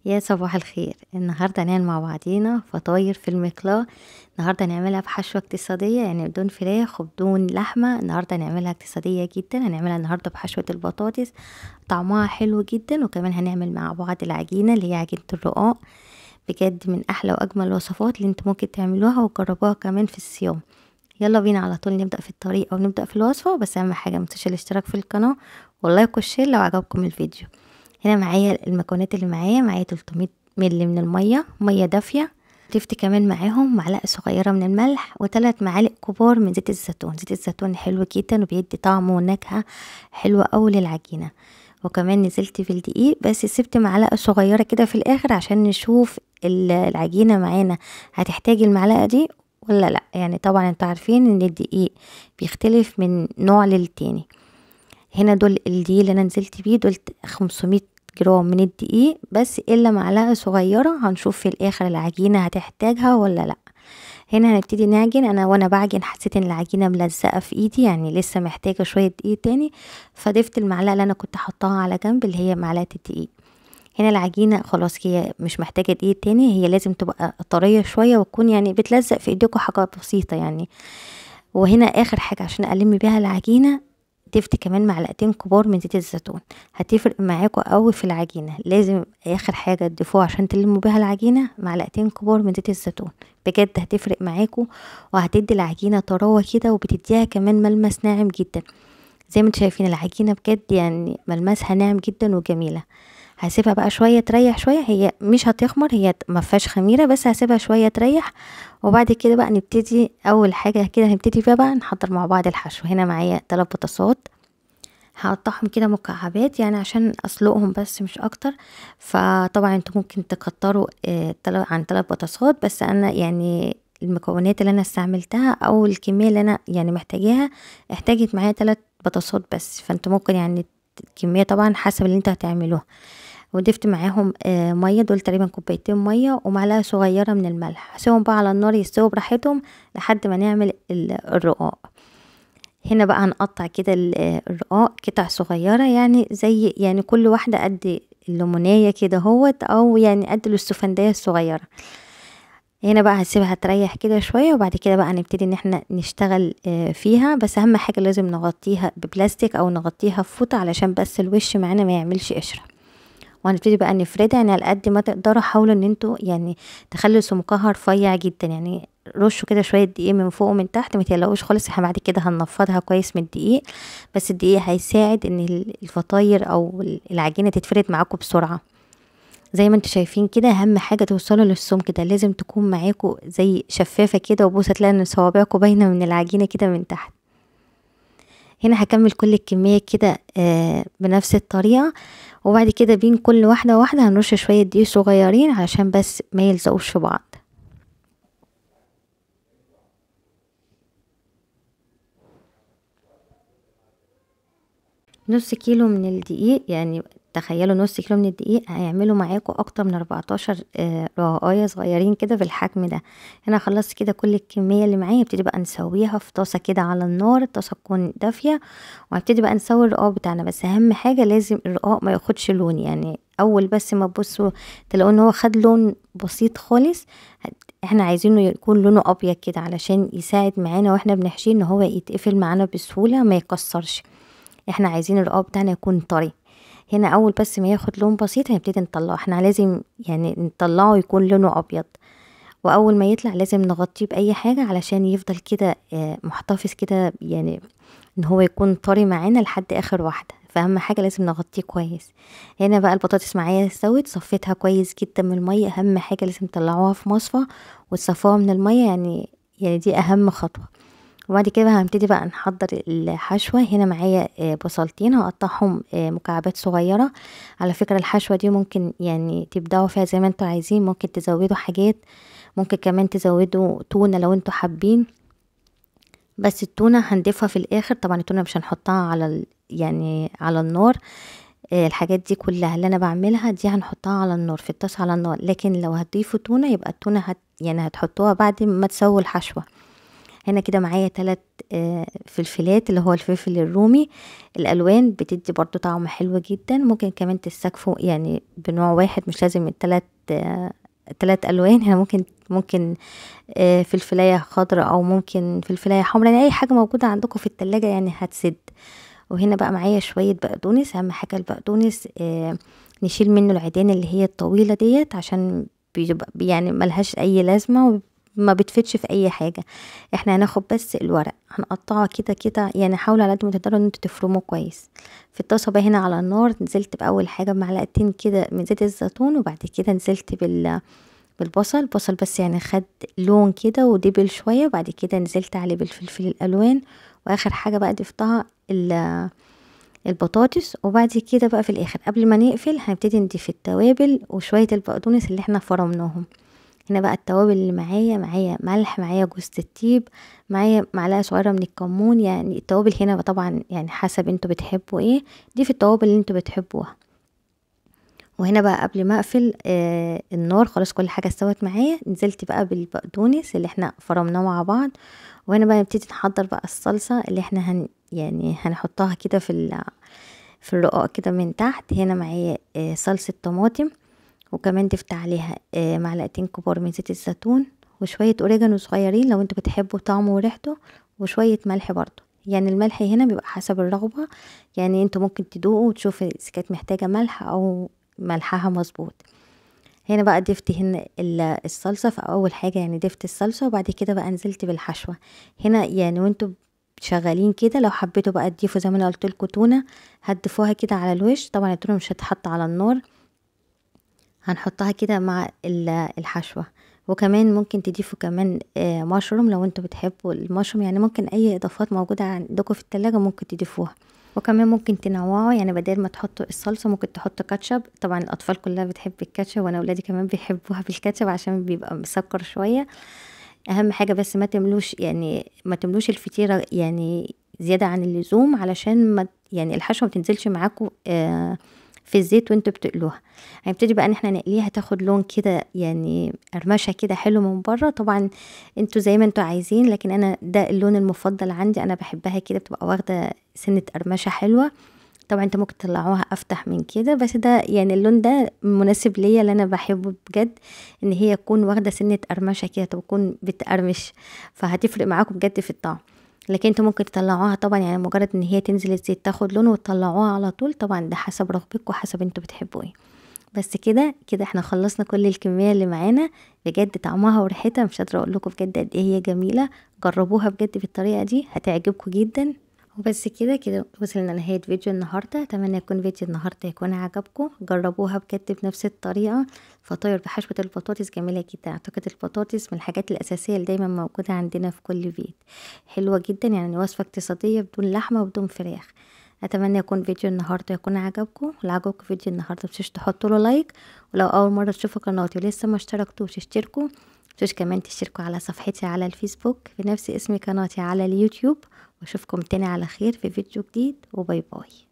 يا صباح الخير. النهارده هنعمل مع بعضينا فطاير في المقلاة. النهارده هنعملها بحشوة اقتصادية، يعني بدون فراخ وبدون لحمة. النهارده هنعملها اقتصادية جدا، هنعملها النهارده بحشوة البطاطس، طعمها حلو جدا. وكمان هنعمل مع بعض العجينة اللي هي عجينة الرقاق، بجد من احلى واجمل الوصفات اللي انتوا ممكن تعملوها وتجربوها كمان في الصيام. يلا بينا على طول نبدأ في الطريقة ونبدأ في الوصفة. بس اهم حاجة متنسوش الاشتراك في القناة وال like وال share لو عجبكم الفيديو. هنا معايا المكونات اللي معايا 300 مللي من المية، مية دافيه. ضفت كمان معاهم معلقه صغيرة من الملح وثلاث معالق كبار من زيت الزيتون. زيت الزيتون حلو جدا وبيدي طعم ونكهه حلوة قوي للعجينه. وكمان نزلت في الدقيق، بس سبت معلقه صغيرة كده في الاخر عشان نشوف العجينة معانا هتحتاج المعلقة دي ولا لا. يعني طبعا انتوا عارفين ان الدقيق بيختلف من نوع للتاني. هنا دول الدقيق اللي انا نزلت بيه دول 500 جرام من الدقيق بس، الا معلقه صغيرة. هنشوف في الاخر العجينة هتحتاجها ولا لا. هنا هنبتدي نعجن. انا وانا بعجن حسيت ان العجينة ملزقه في ايدي، يعني لسه محتاجه شوية دقيق تاني، فضفت المعلقة اللي انا كنت حطاها على جنب اللي هي معلقه الدقيق. هنا العجينة خلاص هي مش محتاجه دقيق تاني، هي لازم تبقى طرية شوية وتكون يعني بتلزق في ايديكم حاجة بسيطة يعني. وهنا اخر حاجة عشان الم بيها العجينة ضفت كمان معلقتين كبار من زيت الزيتون، هتفرق معاكم قوي في العجينة. لازم اخر حاجة تضيفوها عشان تلموا بيها العجينة معلقتين كبار من زيت الزيتون، بجد هتفرق معاكم وهتدي العجينة طراوه كده، وبتديها كمان ملمس ناعم جدا. زي ما انتم شايفين العجينة بجد يعني ملمسها ناعم جدا وجميلة. هسيبها بقى شوية تريح شوية، هي مش هتخمر، هي ما فيهاش خميره، بس هسيبها شوية تريح. وبعد كده بقى نبتدي اول حاجة كده هنبتدي فيها بقى نحضر مع بعض الحشو. هنا معايا 3 بطاطسات هقطعهم كده مكعبات، يعني عشان اسلقهم بس مش اكتر. فطبعا انتوا ممكن تكتروا عن 3 بطاطسات، بس انا يعني المكونات اللي انا استعملتها او الكمية اللي انا يعني محتاجاها احتاجت معايا 3 بطاطسات بس، فانتوا ممكن يعني الكمية طبعا حسب اللي انتوا هتعملوها. وضفت معاهم مية، دول تقريبا 2 كوباية مية ومعلقة صغيرة من الملح. هسيبهم بقى على النار يستووا براحتهم لحد ما نعمل الرقاق. هنا بقى هنقطع كده الرقاق قطع صغيرة، يعني زي يعني كل واحدة قد الليمونيه كده اهوت، او يعني قد الاستفنديه الصغيرة. هنا بقى هسيبها تريح كده شوية، وبعد كده بقى هنبتدي ان احنا نشتغل فيها. بس اهم حاجة لازم نغطيها ببلاستيك او نغطيها بفوطه علشان بس الوش معانا ما يعملش قشرة. وهنبتدي بقى نفردها، يعني على قد ما تقدروا حاولوا ان انتوا يعني تخلوا سمكها رفيع جدا، يعني رشوا كده شوية دقيق من فوق ومن تحت، ما تقلقوش خالص، احنا بعد كده هننفضها كويس من الدقيق. بس الدقيق هيساعد ان الفطاير او العجينة تتفرد معاكم بسرعة. زي ما انتوا شايفين كده اهم حاجة توصلوا للسمك ده، لازم تكون معاكم زي شفافة كده، وبوسه تلاقي ان صوابعكم باينة من العجينة كده من تحت. هنا هكمل كل الكمية كده بنفس الطريقة، وبعد كده بين كل واحدة واحدة هنرش شوية دقيق صغيرين علشان بس ما يلزقوش في بعض. نص كيلو من الدقيق، يعني تخيلوا نص كيلو من الدقيق هيعملوا معاكم اكتر من 14 رقايه صغيرين كده بالحجم ده. هنا خلصت كده كل الكمية اللي معايا، ابتدي بقى نسويها في طاسه كده على النار، الطاسه تكون دافيه، وهبتدي بقى نسوي الرقاق بتاعنا. بس اهم حاجة لازم الرقاق ما ياخدش لون، يعني اول بس ما تبصوا تلاقوا ان هو خد لون بسيط خالص، احنا عايزينه يكون لونه ابيض كده علشان يساعد معانا واحنا بنحشيه ان هو يتقفل معانا بسهولة ما يكسرش. احنا عايزين الرقاق بتاعنا يكون طري. هنا اول بس ما ياخد لون بسيط هنبتدي نطلعه، احنا لازم يعني نطلعه يكون لونه ابيض، واول ما يطلع لازم نغطيه باي حاجة علشان يفضل كده محتفظ كده، يعني ان هو يكون طري معانا لحد اخر واحدة. فاهم حاجة لازم نغطيه كويس. هنا بقى البطاطس معايا استوت، صفيتها كويس جدا من المية. اهم حاجة لازم تطلعوها في مصفى وتصفوها من المية، يعني دي اهم خطوة. وبعد كده هنبتدي بقى نحضر الحشوة. هنا معايا بصلتين هقطعهم مكعبات صغيرة. على فكرة الحشوة دي ممكن يعني تبدعوا فيها زي ما انتوا عايزين، ممكن تزودوا حاجات، ممكن كمان تزودوا تونة لو انتوا حابين، بس التونة هنضيفها في الاخر. طبعا التونة مش هنحطها على يعني على النار، الحاجات دي كلها اللي انا بعملها دي هنحطها على النار في الطاسة على النار، لكن لو هتضيفوا تونة يبقى التونة يعني هتحطوها بعد ما تسووا الحشوة. هنا كده معايا 3 فلفلات اللي هو الفلفل الرومي، الالوان بتدي برضو طعم حلو جدا. ممكن كمان تستكفوا يعني بنوع واحد، مش لازم الثلاث الوان. هنا ممكن فلفلايه خضراء او ممكن فلفلايه حمراء، يعني اي حاجة موجودة عندكم في التلاجة يعني هتسد. وهنا بقى معايا شوية بقدونس، اهم حاجة البقدونس نشيل منه العيدان اللي هي الطويلة ديت، عشان بيبقى يعني ملهاش اي لازمه وما بتفيدش في اي حاجة. احنا هناخد بس الورق هنقطعه كده كده، يعني حاولوا على قد ما تقدروا ان انتوا تفرموه كويس. في الطاسه بقى هنا على النار نزلت باول حاجة بمعلقتين كده من زيت الزيتون، وبعد كده نزلت بالبصل. البصل بس يعني خد لون كده ودبل شوية، وبعد كده نزلت عليه بالفلفل الالوان، واخر حاجة بقى ضفتها البطاطس. وبعد كده بقى في الاخر قبل ما نقفل هنبتدي نضيف التوابل وشوية البقدونس اللي احنا فرمناهم. هنا بقى التوابل اللي معايا ملح، معايا جوز الطيب، معايا معلقه صغيرة من الكمون. يعني التوابل هنا طبعا يعني حسب انتوا بتحبوا ايه، ضيف التوابل اللي انتوا بتحبوها. وهنا بقى قبل ما اقفل النار خلاص كل حاجة استوت معايا، نزلت بقى بالبقدونس اللي احنا فرمناه مع بعض. وهنا بقى نبتدي نحضر بقى الصلصه اللي احنا يعني هنحطها كده في الرقاق كده من تحت. هنا معايا صلصه طماطم، وكمان ضفت عليها معلقتين كبار من زيت الزيتون، وشوية اوريجانو صغيرين لو انتوا بتحبوا طعمه وريحته، وشوية ملح برضو. يعني الملح هنا بيبقى حسب الرغبة، يعني انتوا ممكن تدوقوا وتشوفوا اذا كانت محتاجه ملح او ملحها مظبوط. هنا بقى ضفت هنا الصلصه في اول حاجة، يعني ضفت الصلصه، وبعد كده بقى نزلت بالحشوه. هنا يعني وانتوا شغالين كده لو حبيتوا بقى تضيفوا زي ما انا قلت لكم تونه هتضيفوها كده على الوش. طبعا التونه مش هتحط على النار، هنحطها كده مع الحشوه. وكمان ممكن تضيفوا كمان مشروم لو انتوا بتحبوا المشروم، يعني ممكن اي اضافات موجودة عندكم في التلاجة ممكن تضيفوها. وكمان ممكن تنوعوا، يعني بدل ما تحطوا الصلصه ممكن تحطوا كاتشب. طبعا الاطفال كلها بتحب الكاتشب، وانا اولادي كمان بيحبوها بالكاتشب عشان بيبقى مسكر شوية. اهم حاجة بس ما تملوش، يعني ما تملوش الفطيره يعني زيادة عن اللزوم، علشان ما يعني الحشوه ما تنزلش معاكم في الزيت وانتوا بتقلوها. هنبتدي بقى ان احنا نقليها تاخد لون كده، يعني قرمشه كده حلو من بره. طبعا انتوا زي ما انتوا عايزين، لكن انا ده اللون المفضل عندي، انا بحبها كده بتبقى واخده سنة قرمشه حلوة. طبعا انتوا ممكن تطلعوها افتح من كده، بس ده يعني اللون ده مناسب ليا اللي انا بحبه بجد، ان هي تكون واخده سنة قرمشه كده، تكون بتقرمش، فهتفرق معاكم بجد في الطعم. لكن انتوا ممكن تطلعوها طبعا يعني مجرد ان هي تنزل الزيت تاخد لون وتطلعوها على طول، طبعا ده حسب رغبتكم وحسب انتوا بتحبوا ايه. بس كده كده احنا خلصنا كل الكمية اللي معانا، بجد طعمها وريحتها مش قادرة اقول لكم بجد قد ايه هي جميلة. جربوها بجد بالطريقة دي هتعجبكم جدا. وبس كده كده وصلنا لنهاية فيديو النهارده، اتمنى يكون فيديو النهارده يكون عجبكم. جربوها بجد بنفس الطريقة، فطاير بحشوه البطاطس جميلة جدا. اعتقد البطاطس من الحاجات الاساسية اللي دايما موجودة عندنا في كل بيت، حلوة جدا، يعني وصفه اقتصادية بدون لحمه وبدون فراخ. اتمنى يكون فيديو النهارده يكون عجبكم، ولو عجبكم فيديو النهارده متنسوش تحطوا له like، ولو اول مرة تشوفوا قناتي ولسه ما اشتركتوش اشتركوا، متنسوش كمان تشتركوا على صفحتي على الفيسبوك بنفس اسم قناتي على اليوتيوب. واشوفكم تاني على خير في فيديو جديد، و bye bye.